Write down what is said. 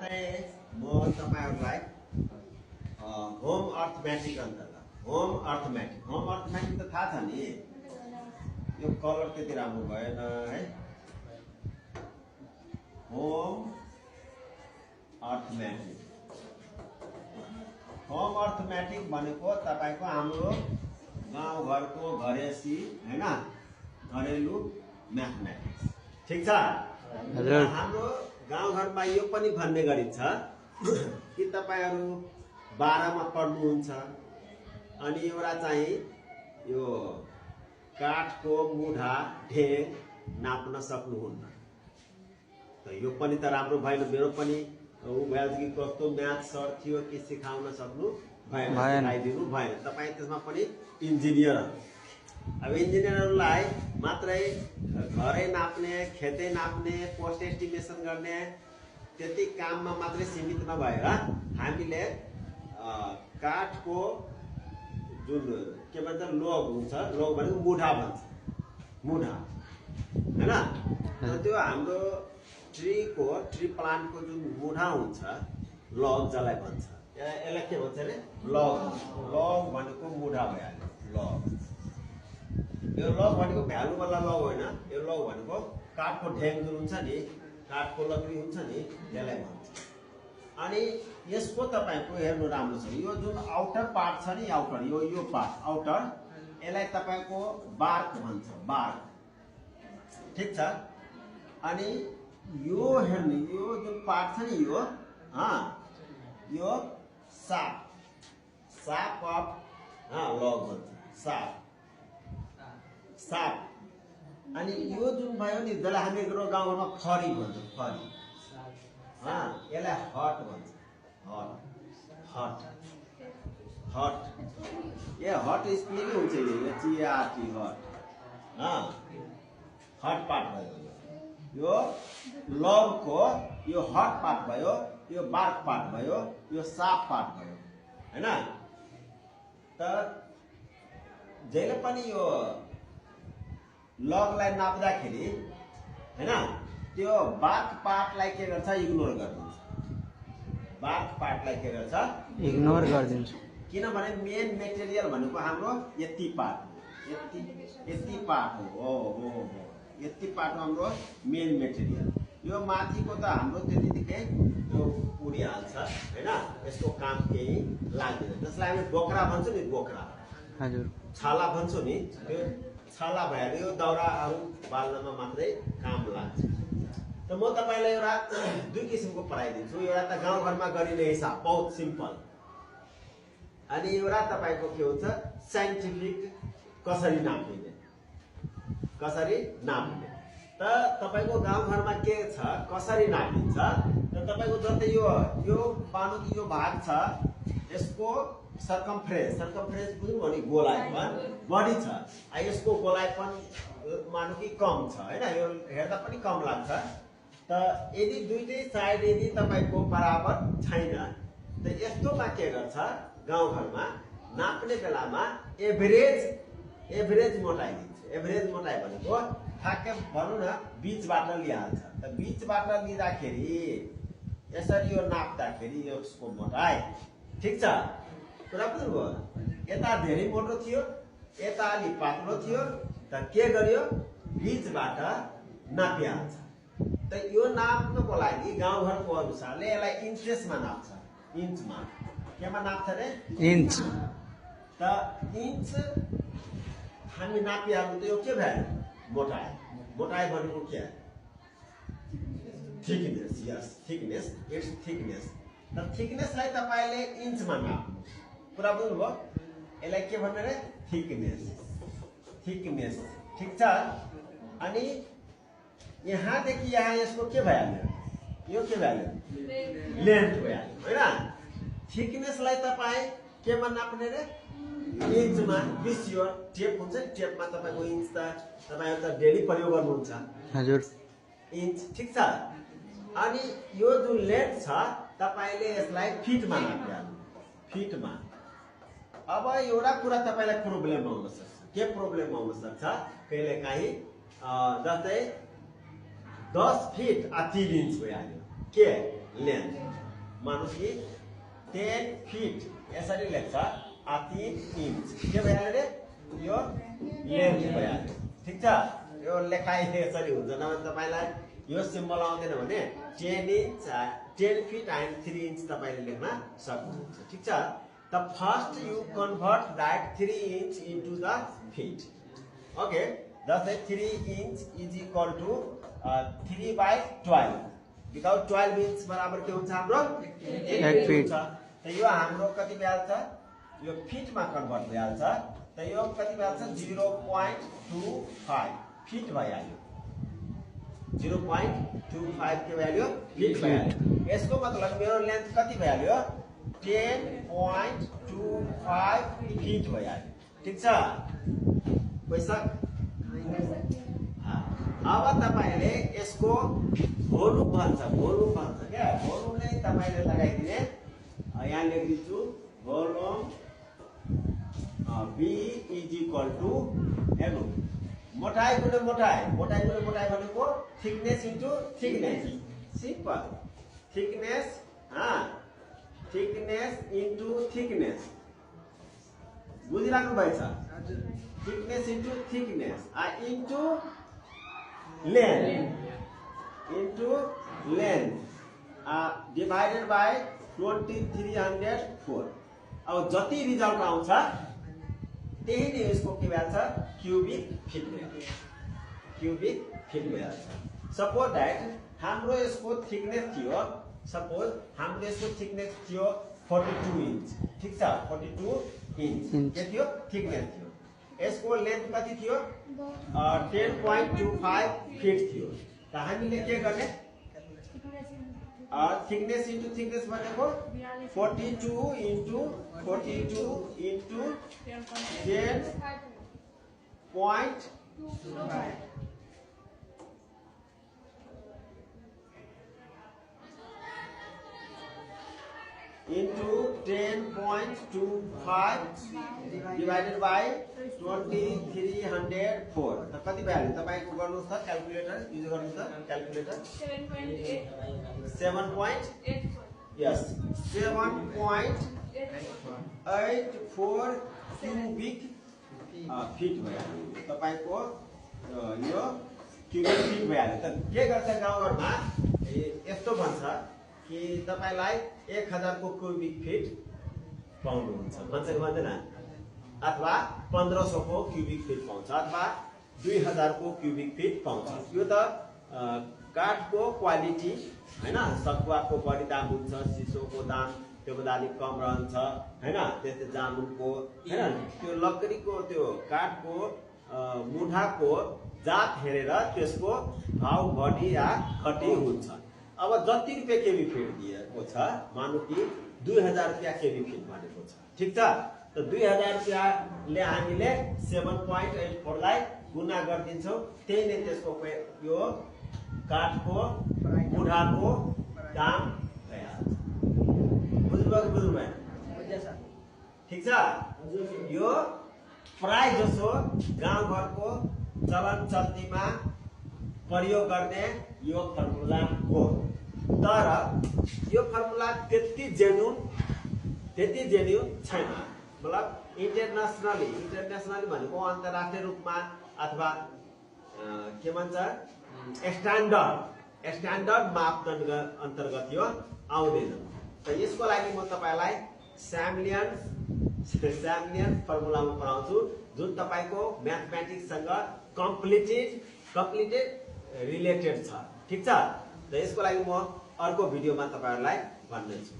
चाहिँ म तपाईहरुलाई होम अर्थमेटिक अन्तर्गत होम अर्थमेटिक त थाहा छ नि यो कलर त्यति राम्रो भएन है होम अर्थमेटिक भनेको तपाईको हाम्रो गाउँघरको घरेसी हैन घरेलु म्याथमेटिक्स ठीक छ हजुर हाम्रो गाउँघरमा यो पनि भन्ने गरिन्छ कि तपाईहरु 12 मा पढ्नुहुन्छ अनि एउटा चाहिँ यो काठको मुढा ढेग नाप्न सक्नुहुन्न त यो पनि त राम्रो भएन मेरो पनि उ भएछ कि कस्तो म्याथ सर थियो कि सिकाउन सक्नु भएन सिकाइदिनु भएन तपाई त्यसमा पनि इन्जिनियर अब इन्जिनियरहरुलाई मात्रै घरै नाप्ने खेतै नाप्ने पोस्ट एस्टिमेसन गर्ने त्यति काममा मात्रै सीमित नभएर हामीले काठको जुन के भन्छ लोग हुन्छ लोग भनेको मुढा भन्छ मुढा हैन त्यो हाम्रो ट्री प्लान्टको जुन मुढा हुन्छ लग जसलाई भन्छ यसलाई के भन्छ रे लग भनेको मुढा भइहाल्यो लग यो लग भनेको भ्यालु वाला लग होइन यो लग भनेको काठको ढेङ जुन हुन्छ नि काठको लकडी हुन्छ नि त्यसलाई भन्छ अनि यसको तपाईको हेर्नु राम्रो छ यो जुन आउटर पार्ट छ नि आउटर यो पार्ट आउटर यसलाई तपाईको बार्क भन्छ बार्क ठीक छ अनि यो हेर्नु यो जुन पार्ट छ नि यो साप अफ लग भन्छ साप अनि यो जुन भयो नि जसलाई हाम्रो गाउँमा फरी भन्छ फरी यसलाई हट भन्छ हट ये हट स्पेलिङ हुन्छ यो चिआरटी हट हट पार्ट भयो यो लबको यो हट पार्ट भयो यो बार्क पार्ट भयो यो साप पार्ट भयो हैन त जहिले पनि यो लगलाई नाप्दाखेरि हैन त्यो बार्क पार्टलाई के गर्छ इग्नोर गरिदिन्छ बार्क पार्टलाई के गर्छ इग्नोर गरिदिन्छ किनभने मेन मेटेरियल भनेको हाम्रो यति पार्ट यति पार्ट हो यति पार्ट हाम्रो मेन मेटेरियल यो माथिको त हाम्रो त्यतिकै यो उडिहाल्छ हैन यसको काम केही लाग्दैन त्यसलाई हामी बोक्रा भन्छौं नि बोक्रा हजुर छाला भन्छौं नि त्यो छाला भएर यो दाउराहरु बाल्नमा मात्रै काम लाग्छ त म तपाईलाई एउटा दुई किसिमको पढाइदिन्छु एउटा त गाउँघरमा गरिने हिसाब बहुत सिम्पल अनि एउटा तपाईको के हुन्छ साइन्टिफिक कसरी नाप्ने त तपाईको गाउँघरमा के छ कसरी नापिन्छ त तपाईको जस्तै यो पानो कि यो भाग छ यसको सर्कमफ्रेन्स बुझ्नु भने गोलाइपन बढी छ यसको गोलाइपन मानु कि कम छ हैन यो हेर्दा पनि कम लाग्छ त यदि दुईटै साइड यदि तपाईको बराबर छैन त यस्तोमा के गर्छ गाउँघरमा नाप्ने बेलामा एभरेज मोटाइ दिन्छ एभरेज मोटाइ भनेको ठ्याक्कै भनौं न बीचबाट लिइहाल्छ त बीचबाट लिँदाखेरि यसरी यो नाप्दाखेरि यसको मोटाइ ठीक छ कुरा बुझ्नुभयो यता धेरै मोटो थियो यता अलि पातलो थियो त के गर्यो बीचबाट नापिहाल्छ त यो नाप्नको लागि गाउँघरको अनुसारले यसलाई इन्चेसमा नाप्छ इन्चमा केमा नाप्छ रे इन्च त इन्च हामी नापिहाल्नु त यो के भयो मोटाइ भनेको के thickness yes thickness it's thickness त थिकनेसलाई तपाईले इन्चमा नाप्नु पुरा बुझ्नुभयो यसलाई के भन्ने रे थिकनेस ठीक छ अनि यहाँदेखि यहाँ यसको के भइहाल्यो यो के भइहाल्यो लेन्थ भइहाल्यो हैन थिकनेसलाई तपाई केमा नाप्ने रे इन्चमा बिसियो टेप हुन्छ नि टेपमा तपाईको इन्च त तपाईहरु त डेली प्रयोग गर्नुहुन्छ हजुर इन्च ठीक छ अनि यो जुन लेन्थ छ तपाईले यसलाई फिटमा नाप्नु फिटमा अब एउटा कुरा तपाईलाई प्रब्लम आउन सक्छ के प्रब्लम आउन सक्छ कहिलेकाहीँ जस्तै 10 फिट 3 इंच भइहाल्यो के लेन्थ मानुस कि 10 फिट यसरी लेख्छ 3 इंच के भइहाल्यो रे यो लेन्थ भइहाल्यो ठीक छ यो लेखाइ यसरी हुन्छ नभए तपाईलाई यो सिम्बल आउँदैन भने 10 इंच 10 feet and 3 inch तपाईले लेख्न सक्नुहुन्छ ठीक छ त first you convert that 3 inch into the feet okay जस्तै 3 inch is equal to 3/12 because 12 inch बराबर के हुन्छ हाम्रो 1 फिट त यो हाम्रो कति भइहाल्छ यो फिट मा कन्भर्ट भइहाल्छ त यो कति भइहाल्छ 0.25 फिट भइहाल्यो 0.25 के भ्याल्यु फिट भइहाल्यो यसको मतलब मेरो लेन्थ कति भइहाल्यो 10.25 फिट भइहाल्यो ठीक छ पैसा अब तपाईले यसको भोल्युम भन्छ क्या भोल्युम नै तपाईले लगाइदिने यहाँ लेखिदिन्छु volume B is equal to हेर्नु मोटाई गुणे मोटाई भनेको thickness into thickness simple thickness thickness into thickness बुझिराख्नु भएछ thickness into thickness into length divided by 2304 अब जति रिजल्ट आउँछ त्यही नै यसको के भन्छ क्यूबिक फिट भइहाल्छ सपोज दैट हाम्रो यसको थिकनेस थियो 42 इंच ठीक छ 42 इंच के थियो थिकनेस थियो यसको लेन्थ कति थियो 10.25 फिट थियो त हामीले के गर्ने थिकनेस इन्टु थिकनेस भनेको 42 into 10.25 into 10.25 divided by 2304 त कति भ्यालु तपाईको गर्नुस् त क्याल्कुलेटर युज गर्नुस् त क्याल्कुलेटर 7.8 यस 7.84 क्यूबिक फिट भइहाल्यो तपाईको यो क्यूबिक फिट भइहाल्यो त के गर्छ गाउँघरमा यस्तो भन्छ कि तपाईलाई 1000 को क्यूबिक फिट पाउनुहुन्छ भन्छ कि भन्दैन अथवा 1500 को क्यूबिक फिट पाउँछ अथवा 2000 को क्यूबिक फिट पाउँछ यो त काठको क्वालिटी हैन सखुवाको बढी दाम हुन्छ सिसोको दाम त्यो भन्दा अलि कम रहन्छ हैन त्यस्तै जामुनको हैन त्यो लकडीको त्यो काठको मुढाको जात हेरेर त्यसको भाव बढी या घटी हुन्छ अब जति रुपैयाँ केबी फिट दिएको छ मानु कि 2000 रुपैयाँ केबी फिट भनेको छ ठीक छ त 2000 रुपैयाँले हामीले 7.84 लाई गुणा गरिदिन्छौं त्यही नै त्यसको यो काठको मुढाको दाम भइहाल्छ बुझ्नु भएन ठीक छ यो प्राय जसो गाउँघरको चलन चल्तीमा प्रयोग गर्ने यो फर्मुला हो तर यो फर्मुला त्यति जेन्युन छैन मतलब इन्टरनेशनली भनेको अन्तर्राष्ट्रिय रूपमा अथवा के भन्छ स्ट्यान्डर्ड मापदण्ड अन्तर्गत यो आउँदैन त यसको लागि म तपाईलाई स्यामलियन फर्मुलामा पढाउँछु जुन तपाईको म्याथमेटिक्स सँग कम्प्लिटेड रिलेटेड छ ठीक छ त यसको लागि म अर्को भिडियोमा तपाईहरुलाई भन्नेछु